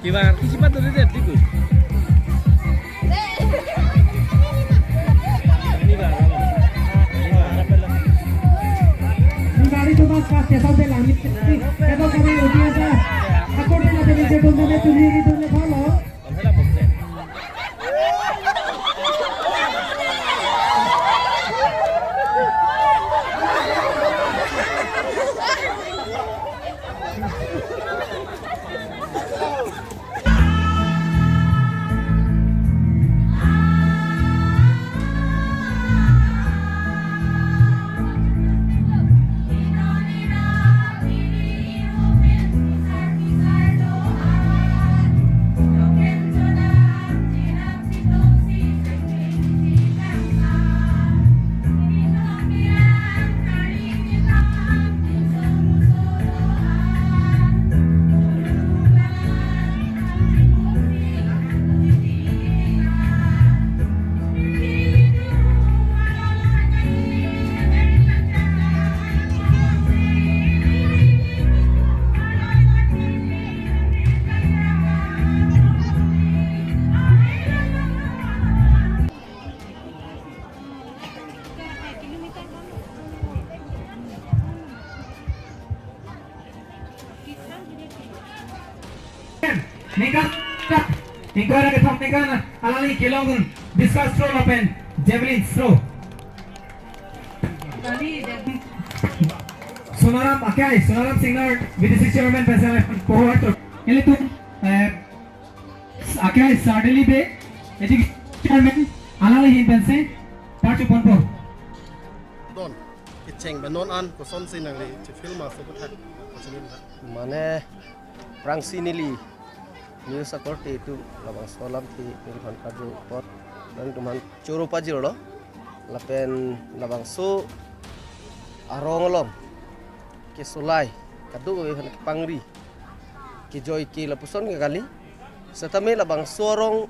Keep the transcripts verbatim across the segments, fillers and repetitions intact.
Kibar, kisi pat duri deh, tiku. Ini, Bang. Ini kali tu mas pas, kita udah langit. Kita kami udah ada. Ako din natin yung kung may tumiri doon na palo. Ningkan, ningkan, ningkan, alangli kelong discus throw lapen javelin throw. Sonaram Akai, Sonaram Singnar, V D C chairman, pensi forward to. Ilitum, eh, Akai Sardeli Bey, education chairman, alangli ahin pensi, parchu ponpo. Don, kecheng pen non an, kosonsi nangli chifilm aso kethak, kosonsi nang. Mane, aphrangsi neli news akorte atum labangso alam ke neliphan karju apot nangtumphan choro pajirlo, lapen labangso arong along kesolai kadokave aphan kepangri, kejoi ke lapuson ke kali, setame labangso arong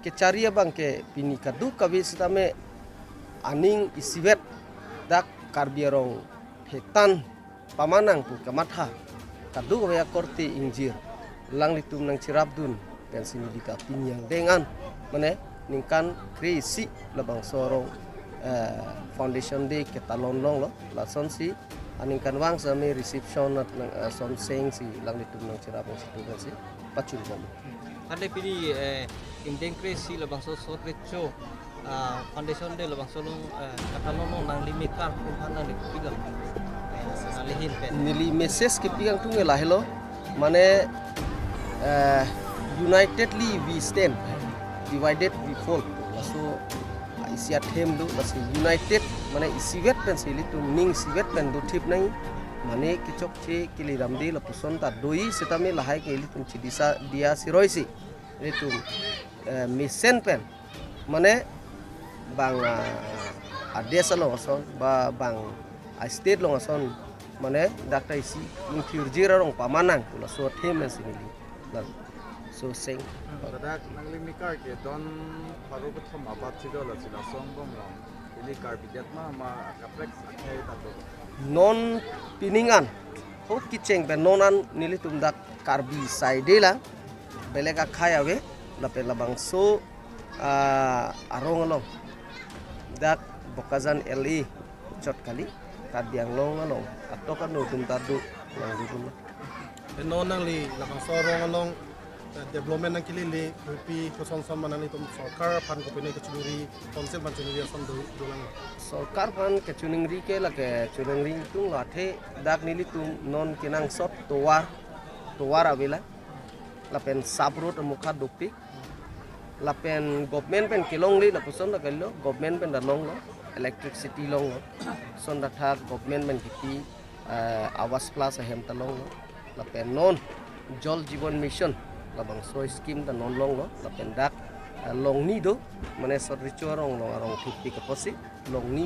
kechari abang ke pini kadokave setame aning isivet dak Karbi arong phetan pamanang pu kamatha kadokave akorte ingjir alanglitum nangcherapdun pensi neli ta pini angdeng an, mane ningkan kre-isi labangso arong, eh, foundation day ketalon longlo, lasonsi aningkanvang setame reception nat nang, eh, son sengsi alanglitum nangcherap nangsitu pensi pachun bom. Ante pini, eh, ingdeng kre-isi labangso sot recho, ah, foundation day labangso along, eh, katalon along nangli mekar aphan nangli kopi gang, eh, nangli ahin pen. Neli message kepi kangtung ke lahelo, mane, eh, unitedly we stand, divided we fall. Laso, ah, isi athem do, laso united, mane isivet pensi ilitum ning isivet pen dothip nangji, mane kechokche keleramde lapuson ta doji setame lahai ke ilitum chidisa diya siroi si ilitum, eh, mesen pen, mane bang, ah, adesh along ason, ba bang, ah, state along ason, mane dak ta isi ingthirjir arong pamanang pu laso athem pensi neli laso seng. Hmm, ladak nangli mekar ke don pharo kethom abat si do, lasi laso angbong along ili Karbi det ma, ma kaprek akhei ta do? Non pining an, ho kecheng pen non an nelitum dak Karbi side lang, belek akhei ave, lapen labangso, ah, arong along dak Bokajan L A chot kali, Karbi Anglong along atok anu atum ta do nangdodun. Non nangli labangso arong along, eh, development nangkelele, kopi koson son ma nanglitum sorkar aphan kopine kachiningri, council aphan chiningri ason do, dolang? Sorkar aphan kachiningri ke lake chiningri tung lo, athe dak nelitum non kenangsot tovar, tovar avelang, lapen sap road amukha dopik, lapen government pen kelongle lapuson ta kalilo, government pen ta longlo, electricity longlo, son ta thak government pen kipi, eh, Awas Plus ahem ta longlo, lapen non Jal Jeevan Mission labangso scheme ta non longlo, lapen dak, eh, longni do, mane sot recho arong along arong thipik apotsi longni,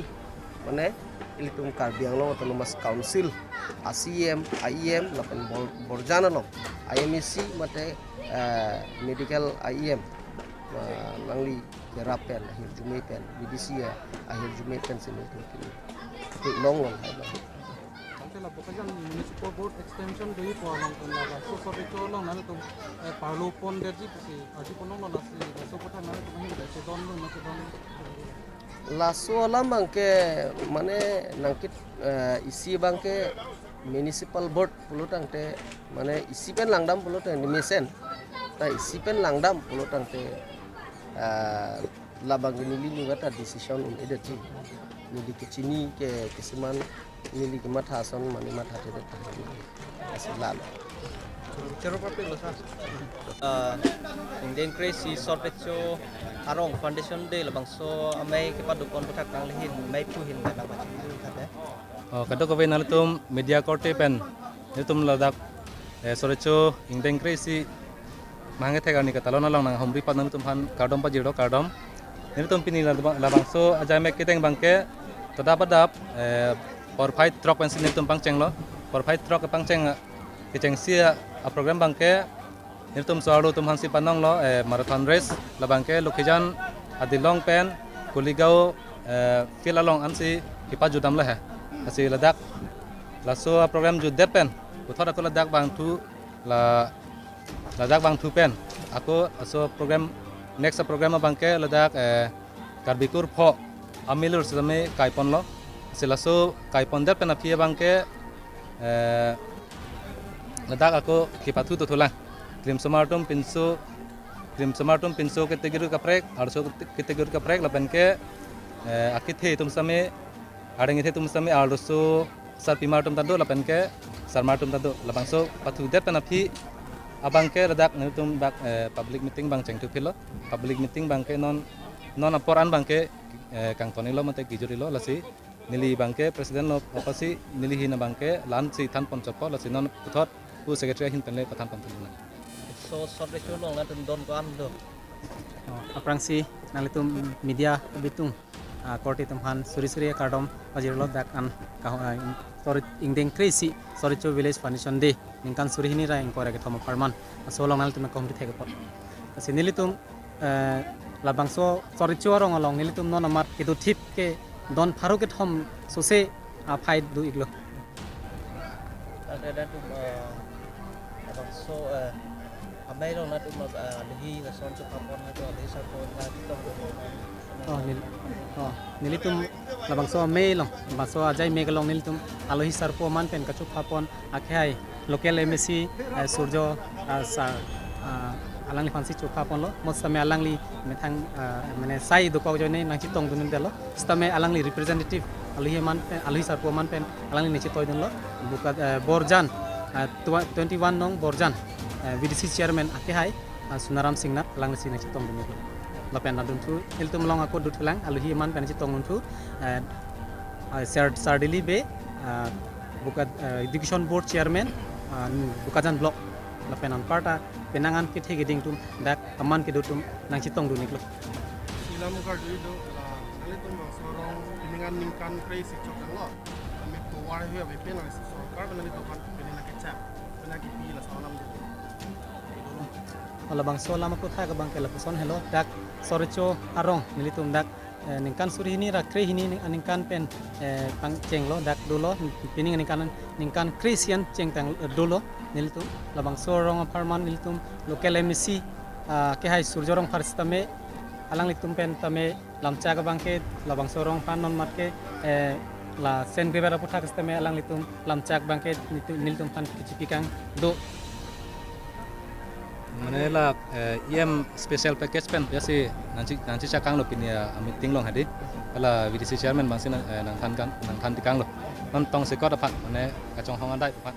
mane Ilitum Karbi Anglong Autonomous Council a C E M, I E M lapen Bor- Borjan along I M A C mate, eh, medical I E M, eh, nangli kerap pen ahirjume pen, B D C ahirjume pen si nelitum pini. Itu long long hai long. Ante la Bokajan Municipal Board extension do-ipo along pen labangso sot recho along nanglitum, eh, parlo pondetji pusi arju ponlonglo, lasi laso aputhak nanglitum ahin chedon lo, ma chedon lo? Laso alam abangke mane nangkit, eh, isi abangke Municipal Board pulo tangte mane isi pen langdam pulo tangte mesen. Ta isi pen langdam pulo tangte, eh, labang ke neli nunga ta decision un-edetji. Neli kechini ke kisiman neli kematha ason mane mathathedet ta. Lasi lalo. Chero pape lo, sir. Ah, ingdeng kre-isi sot recho arong Foundation Day labangso amei kepadopon aputhak nangli ahin meiphu ahin nang pachini kate. Oh, kadokave nanglitum media korte pen nelitum ladak, eh, sot recho ingdeng kre-isi mahang kethek arni katalon along nanghumri apot nanglitum aphan kardom pajirlo, kardom. Nelitum pini la- labangso ajai mek kedeng abangke tadap adap, eh, porphai throk pensi nelitum pangchenglo. Porphai throk kepangcheng, kechengsi a-program abangke nelitum so-arlo atum aphansi panonglo, eh, marathon race, labangke Lokhijan adilong pen Kuligaon, eh, field along ansi kepajutdamlo he. Lasi ladak laso aprogram jutdet pen puthot ako ladak bangthu la- ladak bangthu pen ako laso program, next program abangke ladak, eh, Karbi Kurpho amilur sitame kaiponlo. Lasi laso kaipondet pen aphi abangke, eh, ladak ako kepathu dothulang. Klimsomar atum pinso, klimsomar atum pinso category kaprek, arloso category kaprek lapenke, eh, akethe atum sitame, areng kethe atum sitame arloso sarpimar atum ta do lapenke sarmar atum ta do. Labangso pathudet pen aphi abangke ladak nelitum dak, eh, public meeting abang chengthuphitlo. Public meeting abangke non, non apor an abangke, eh, kangtonilo mate kejorilo, lasi neli abangke president lo apotsi neli ahin abangke la-ansi thanpon chotpo, lasi non puthot pu secretary ahin pen le pathanpon thulonang. So sot recho along nanglitum don ko-an do? Oh, aphrangsi nanglitum media abitung, ah, korte atum aphan suri suri kardom pajirlo dak an ka, ah, sot re- ingdeng kre-isi sot recho Village Foundation Day ningkan suri hini ra ingkoi ra kethom apharman. Laso along nanglitum kahumri thek apot. Lasi nelitum, eh, labangso sot recho arong along nelitum non amat kedothip ke don pharo kethom sose aphai do-iklo. Ada ada tu, eh, labangso, eh, amei along nanglitum, eh, alohi lason chopha pon nanglitum alohi sarpo nangchetong do. Oh, nel- oh, nelitum labangso amei along, labangso ajai mek along nelitum alohi sarpo aman pen kachopha pon akehai local M A C, eh, Surjo, ah, sir, ah, alangliphansi chopha ponlo. Mo sitame alangli methang, ah, mane sai dokok ajoine nangchetongdundetlo. Sitame alangli representative alohi aman pen, alohi sarpo aman pen alangli nangchetongdunlo. Boka, eh, Borjan, ah, twa- twenty one nong Borjan, eh, V D C chairman akehai, ah, Sunaram Singnar alanglisi nangchetongdunlo. Lapen ladunthu, ilitum along ako dothulang, alohi aman pen chetongdunthu, eh, ah, Sar- Sardili Bey, ah, Boka, eh, Education Board Chairman, ah, Bokajan Block, lapen anparta penang an kethe keding atum dak aman kedo atum nangchetongdun-iklo. Silam kar jui do, la, nanglitum bangso arong pining an ningkan kre-isi chok tanglo. Kami tovar hui abi pen nangli sorkar pen nanglitum aphan pini nangkechak, pen nangkipi laso alam do. Labangso alam aputhak abangke lapuson helo, dak sot recho arong nelitum dak, eh, ningkan suri hini ra kre hini ning- aningkan pen, eh, pangchenglo, dak dolo, pining aningkan, ningkan kre-isi an chengtang, eh, dolo nelitum. Labangso arong apharman nelitum local M A C, ah, kehai Surjo Rongphar sitame alanglitum pen tame lamchak abangke labangso arong aphan non amat ke, eh, la Saint Gabriel aputhak sitame alanglitum lamchak abangke nelitum, nelitum aphan kechipi kang do. Mane la, eh, E M special package pen biasi nangche- nangchechak kanglo pini a meeting along hadi. Hala V D C chairman abangsi nang, eh, nangthan kang, nangthan tekanglo. Non tongsekot aphan mane kachonghong adai aphan.